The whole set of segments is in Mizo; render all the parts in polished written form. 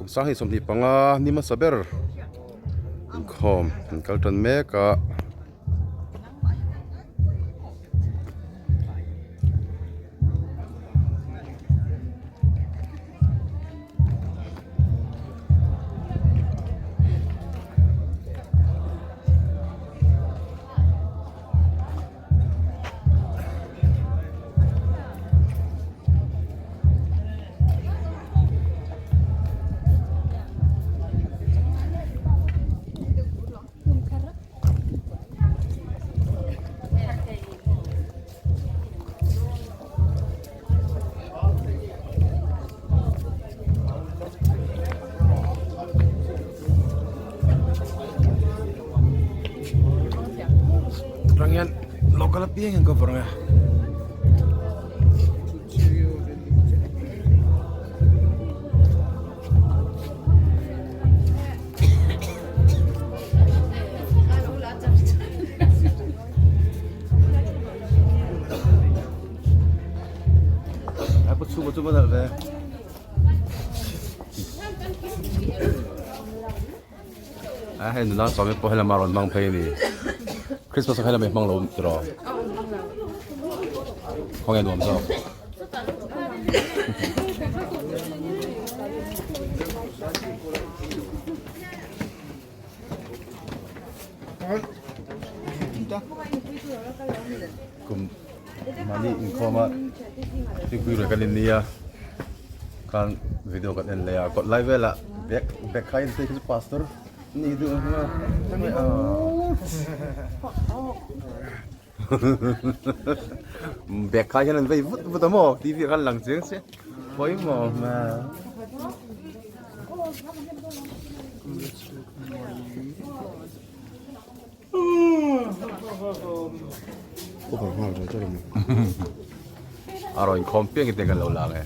Kum sanghnih 25 ni hmasa ber inkhawm an kal tan mek a. Rang hian local apiang hian cover ang e. Ai chhung chu nalh ve. A hei nula sawm pawh helama rawn hmang phei a ni. Christmas ah helama i hmang lo tiraw? Khawnge nuam zawk. Kum mahni inkhawma thingpui ruai kan innia khan video kan en leh a kawt lai velah bag bag kha a inchei khi chu pastor ni duh ang a bag kha hian an vei vut vut a maw tv ah khan lang chiang se pawimawh hmel. A rawn inkhawm piang in te kan lo lang e.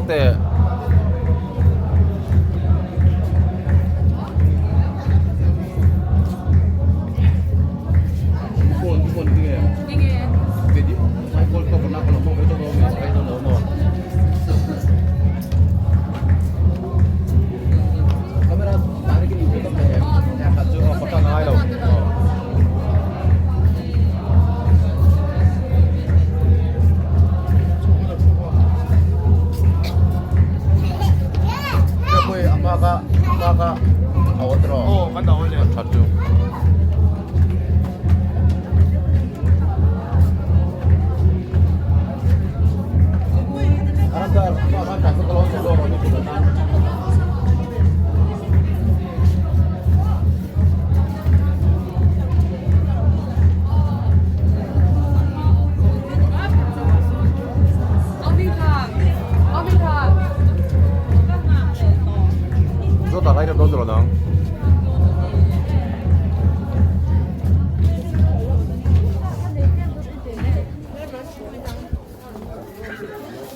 Naute. Phone phone tinge. Tinge. Video my call ko na ko mo ito do mi I don't know mo. Camera tani kin ito me. Khat chu ko ta ngai lo.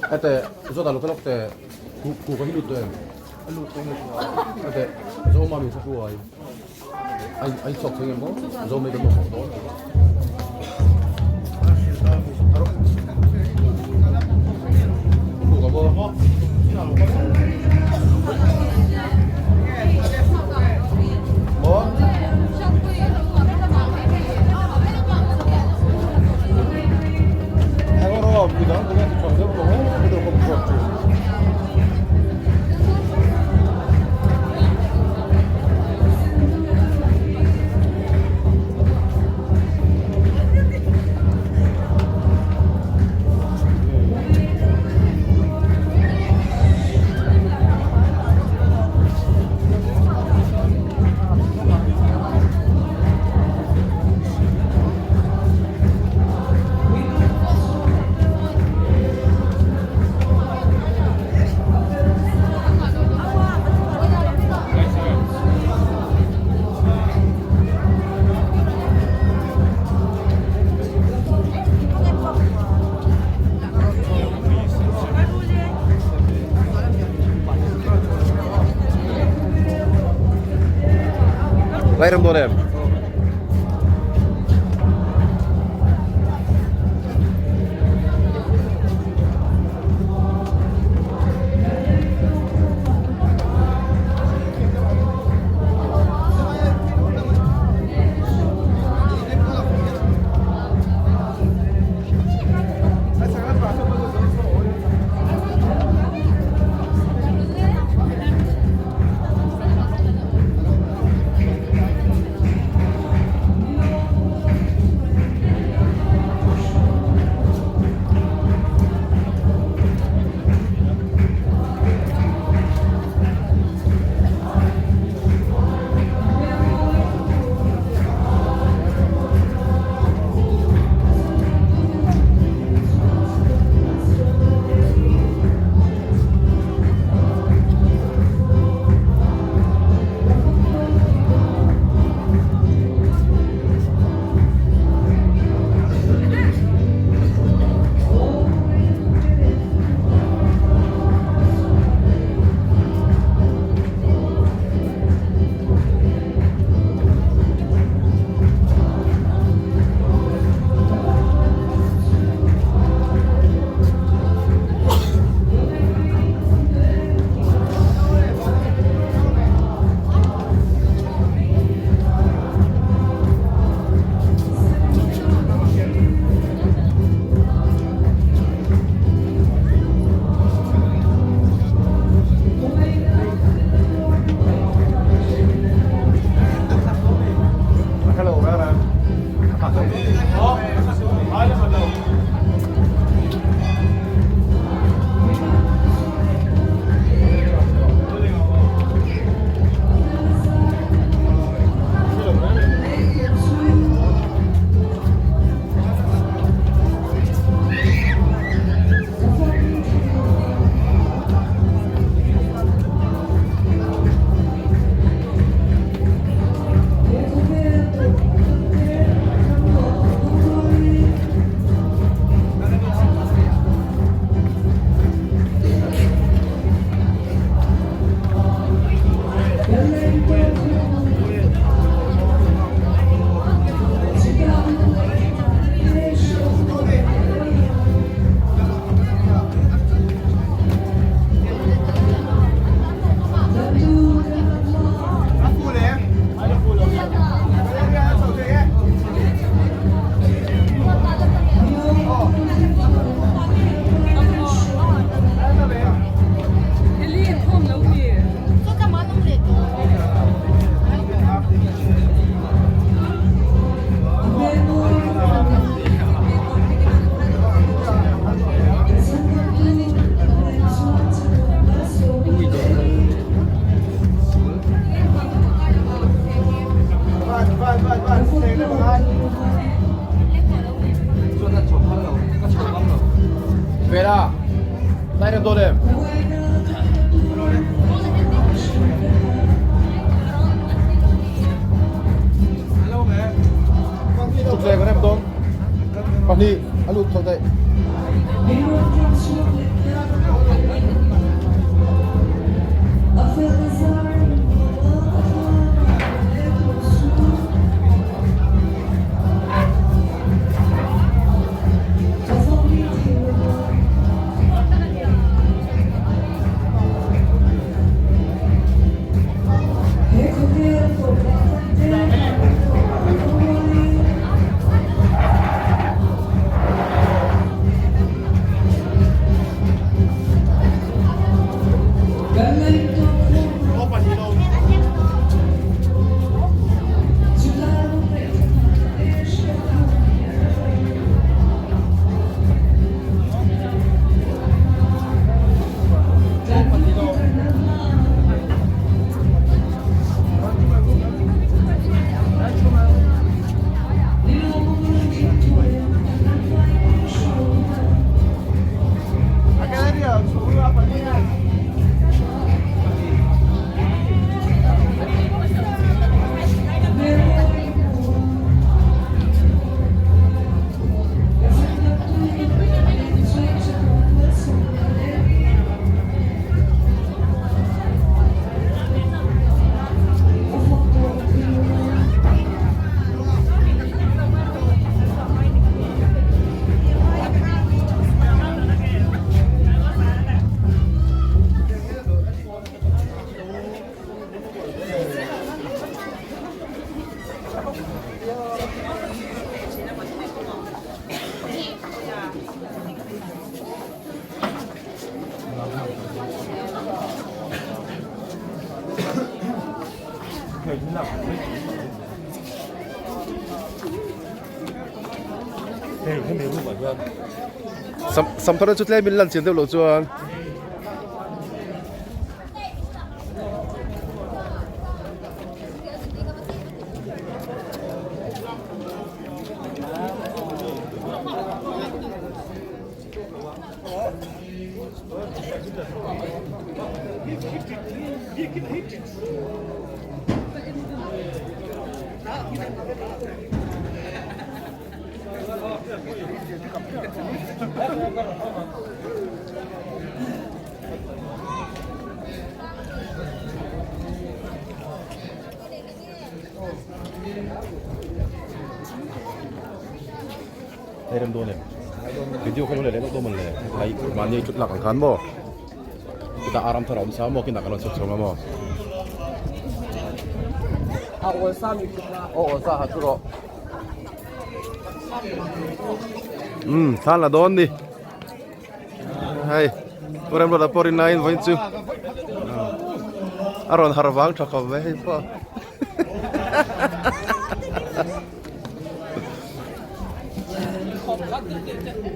Ete zawt ah lo ka lawk te ku ku ka hi lut tawh em a lut tawh ete zawma mi hruai ai ai chhuak thei em maw zawmei kan mamawh dawn ku ka maw maw Lairam dawn em? Thuthleng rem dawn pahnih a lut tho daih. Sam thar chu tlem in lan chian deuh loh chuan. Hei rem dawn em video kha lo leh leh deuh dawn mawn le hei mahni thut lak ang khan maw chutah aram thar a awm sa maw kinah kan rawn chhuk chho ang maw a awl sa mi thut la aw awl sa ha chu rawh um thlan la dawn ni Hei Pu Remruata pawh rin aiin vawiin chu a rawn har vang tha khawp mai hei pawh.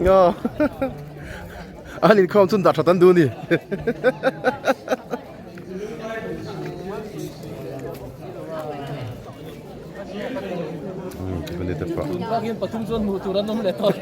Ngaw an inkhawm chun dah that an duh a ni. Pathum chuan hmuh tur an awm leh tawh.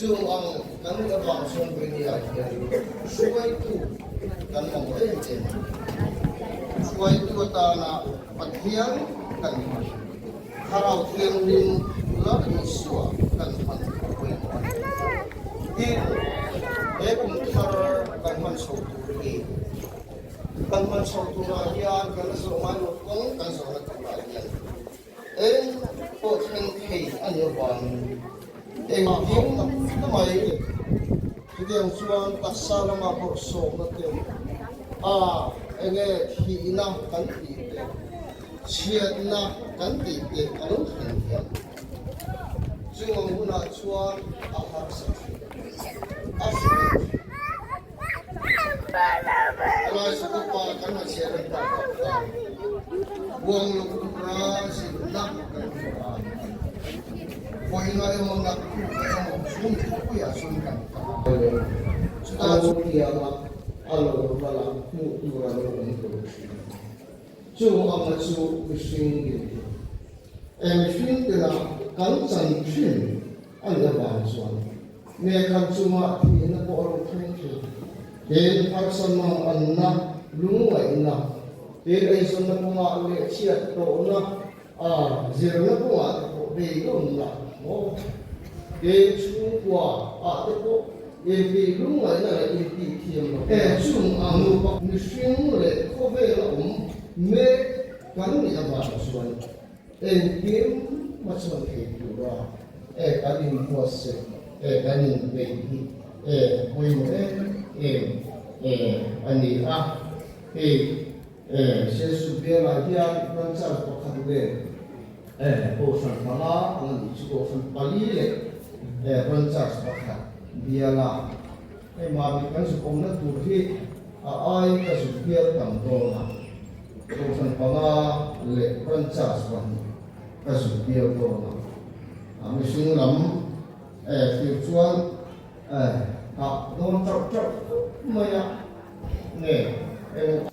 Chung ang kan nih avang chuan Brinia hian hruaitu kan mamawh em em a. Hruaitu atana Pathian kan hman, Thlarau Thianghlim Lal Isua kan hman a pawimawh a ni. Tin, he kum thar kan hman chho tur hi kan hman chho turah hian kan zawh ngai lo kawng kan zawhna turah hian Eng pawh thleng thei a nih avangin engkim na mai chutiang chuan taksa lama bawrhsawmna te, a enge thihna kan tih te, chhiatna kan tih te a lo thleng hian chung ang hunah chuan a harsa thin a hrilh thin. Helai Sakupa kan han chhiar reng tak tak khan Buang lo tura zirna kan hmu a, vawiinah emaw naktuk emaw chhung thupui-ah chuan kan kal a. Chutah chu tianga a lo kal a, hmuh tur a lo awm lo thin. Chu anga chu mihring din hi e mihring tena kan chan thin a nih avang chuan Nge kan chungah thihna pawh a lo thleng thin. Tin, harsatna anna, lungngaihna, tin eizawnna kawngah leh chhiat tawhna, a zirna kawngah te pawh beidawnna maw? Tin, chhungkua ah te pawh intih lungngaihna leh intih thiam loh. He chung ang nupa mihring leh khawvela awm mek kan nih avang chuan Engkim a chhuan thei tura e kan inbuatsaih e kan inpeih hi e pawimawh em em e a ni a. Hei e Siasu bialah hian branch pakhat leh e Kohhran panga ang a nih chu Kohhran pali leh e branch pakhat bialah hei mahni kan zuk awmna tur hi a ai ka zuk bial tam dawn a. Kohhran panga leh branches pahnih ka zuk bial dawn a, a mihring lam eh thlir chuan eh hah dawn teuh teuh khawp mai a, nge eng.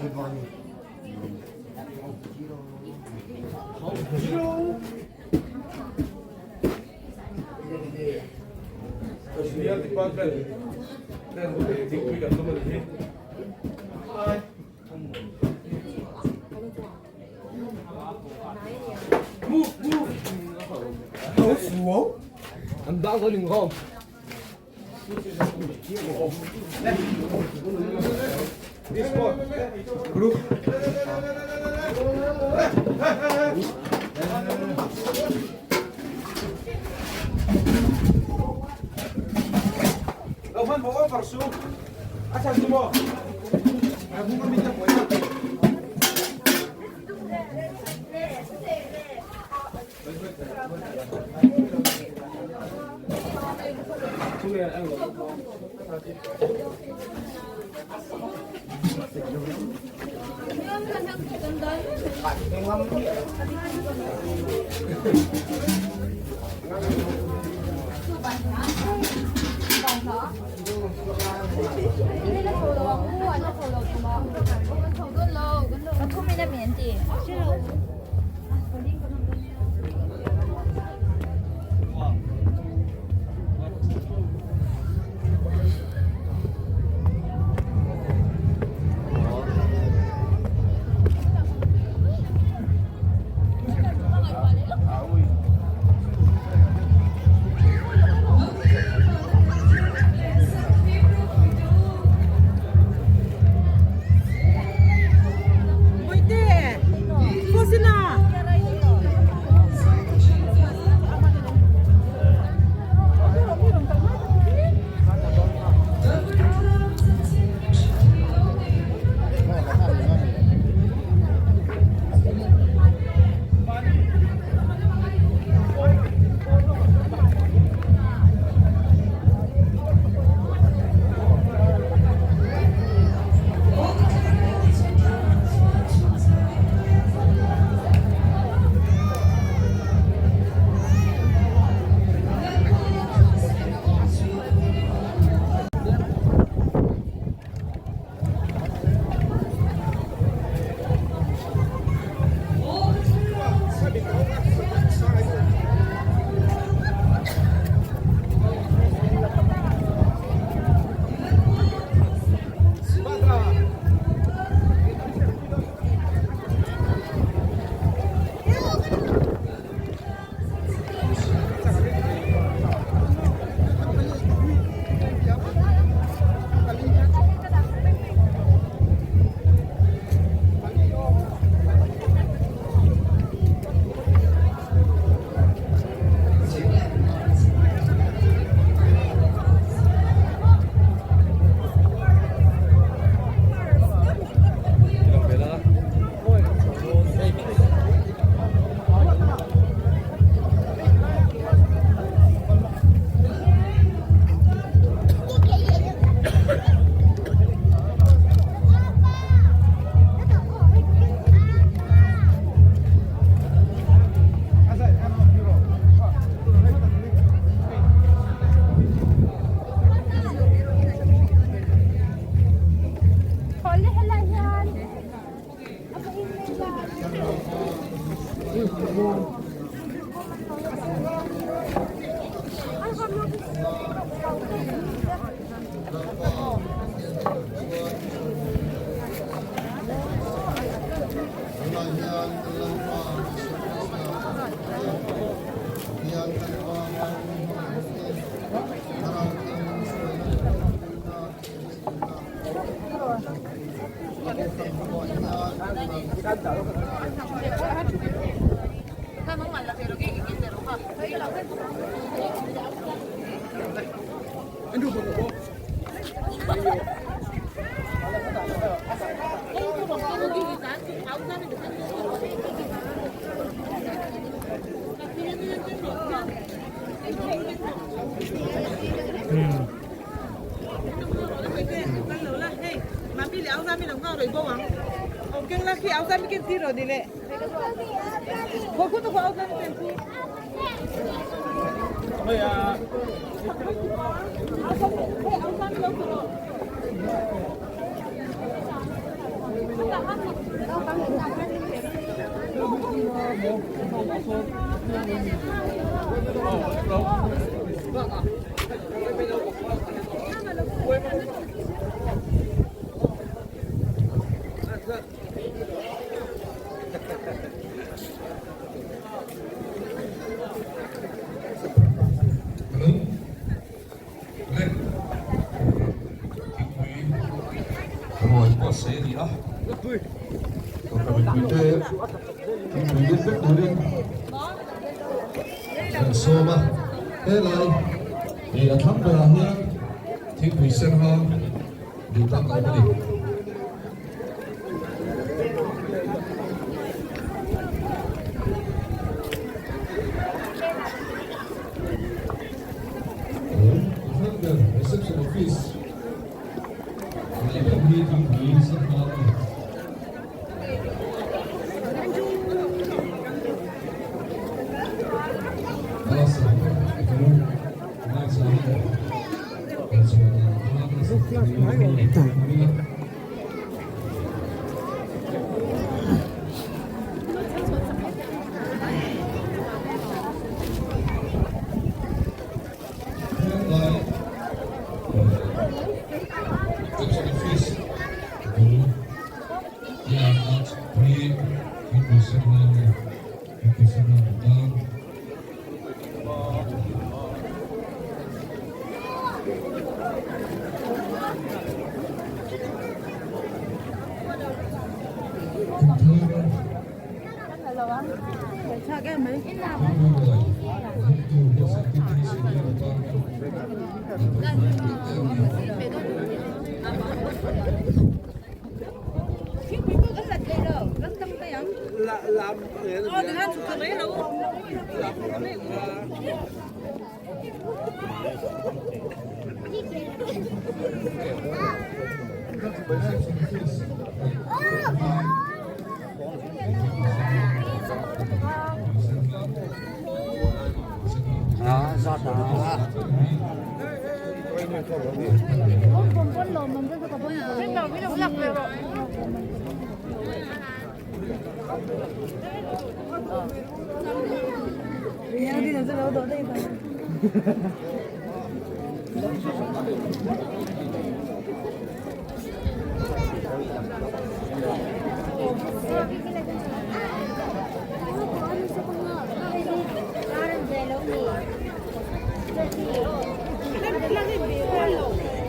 Good morning. Kashmir Department ten thingpui kan tum a ni hi. An bang ko ning hom. Hello le thingpui ruai pawh sei a ni a kohhran mipui te thingpui lut vek turin an sawm a helai ih a thlang berah hian thingpui sen hang duh tak a awm a ni. Reception office leh ber hi thingpui sen hma a ni.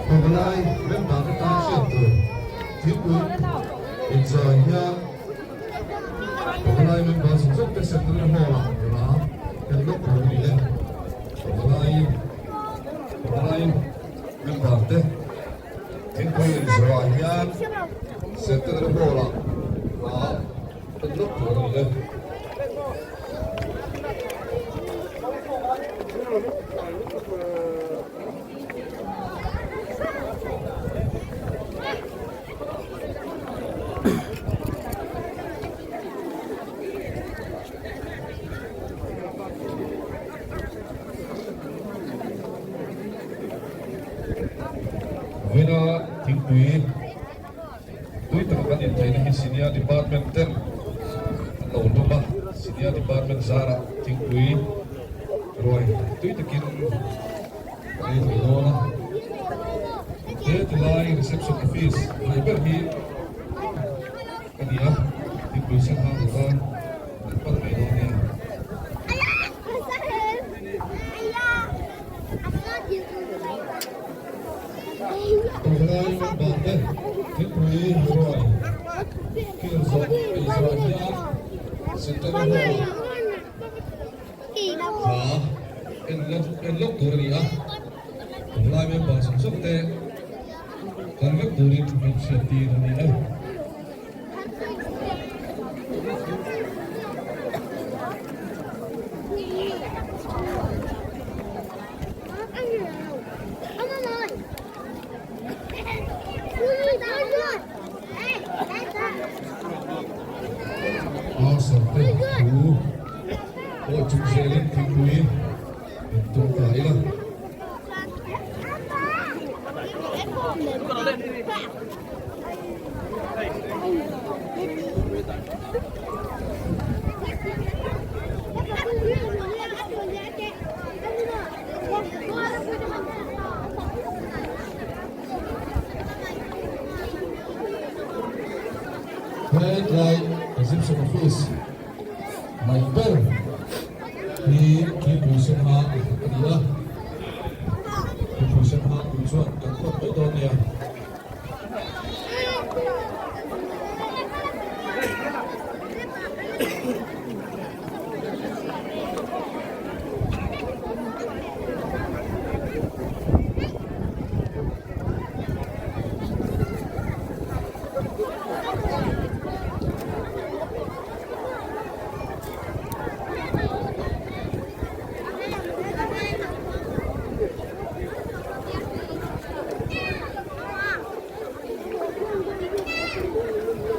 Pavalai member te tan hriat tur thingpui inzai hian Pavalai member zawng zawng te Centenary Hall ah hla kan lawk tur a ni e. Pavalai Pavalai member te thingpui inzawhah hian Centenary Hall ah hla kan lawk tur a ni e. Vawiina thingpui tui taka kan intheihna hi Senior Department ten an lo lum a, Senior Department zarah thingpui ruai tui takin kan ei thei dawn a. He tilai Reception Office hnaih ber hi Ka ni a, thingpui sen hang duh tan kan pan mai dawn nia. Pavalai member te thingpui ruai. Kil zawh ei zawh hian Centenary Hall hla en lawk en lawk tur a ni a, tunlai member zawng zawng te kal vek turin min hriattir a ni e. Pastor te thu pawh chung zelin thingpui in tum ta ila. Hetlai Reception Office mai ber hi Thingpui Sengha a ni a, Thingpui Sengha tih chuan kan kawt mai dawn nia.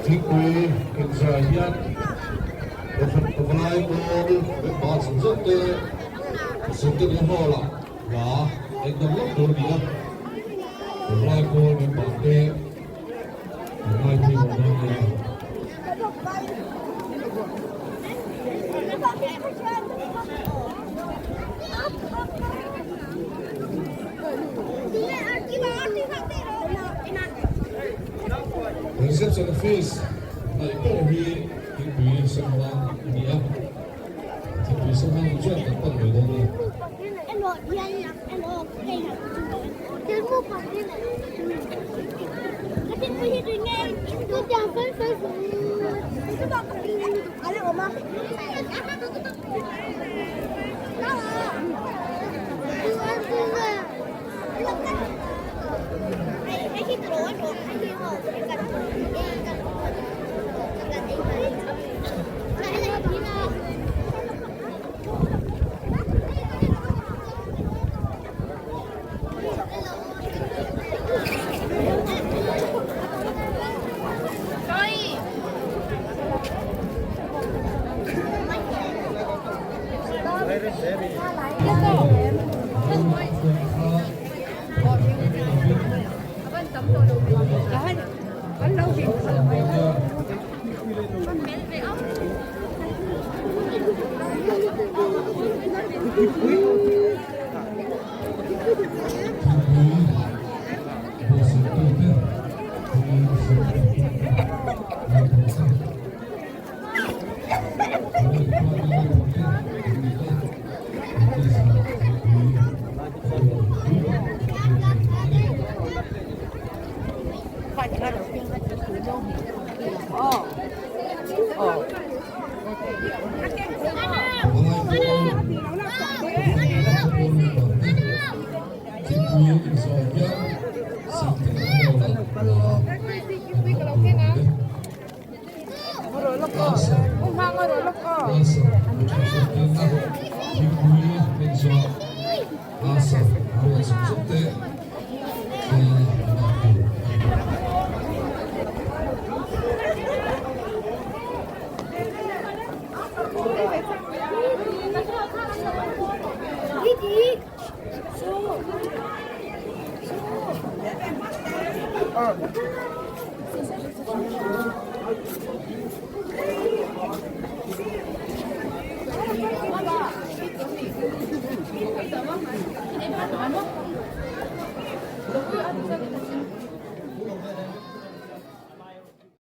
Thingpui inzawh hian Kohhran Pavalai Pawl member zawng zawng te Centenary Hall ah hla en dam lawk tur a ni a, Pavalai Pawl member te an ngaipawimawh dawn nia. Reception office hnaih ber hi thingpui senghang a ni a, thingpui senghang chuan kan pan mai dawn a ni.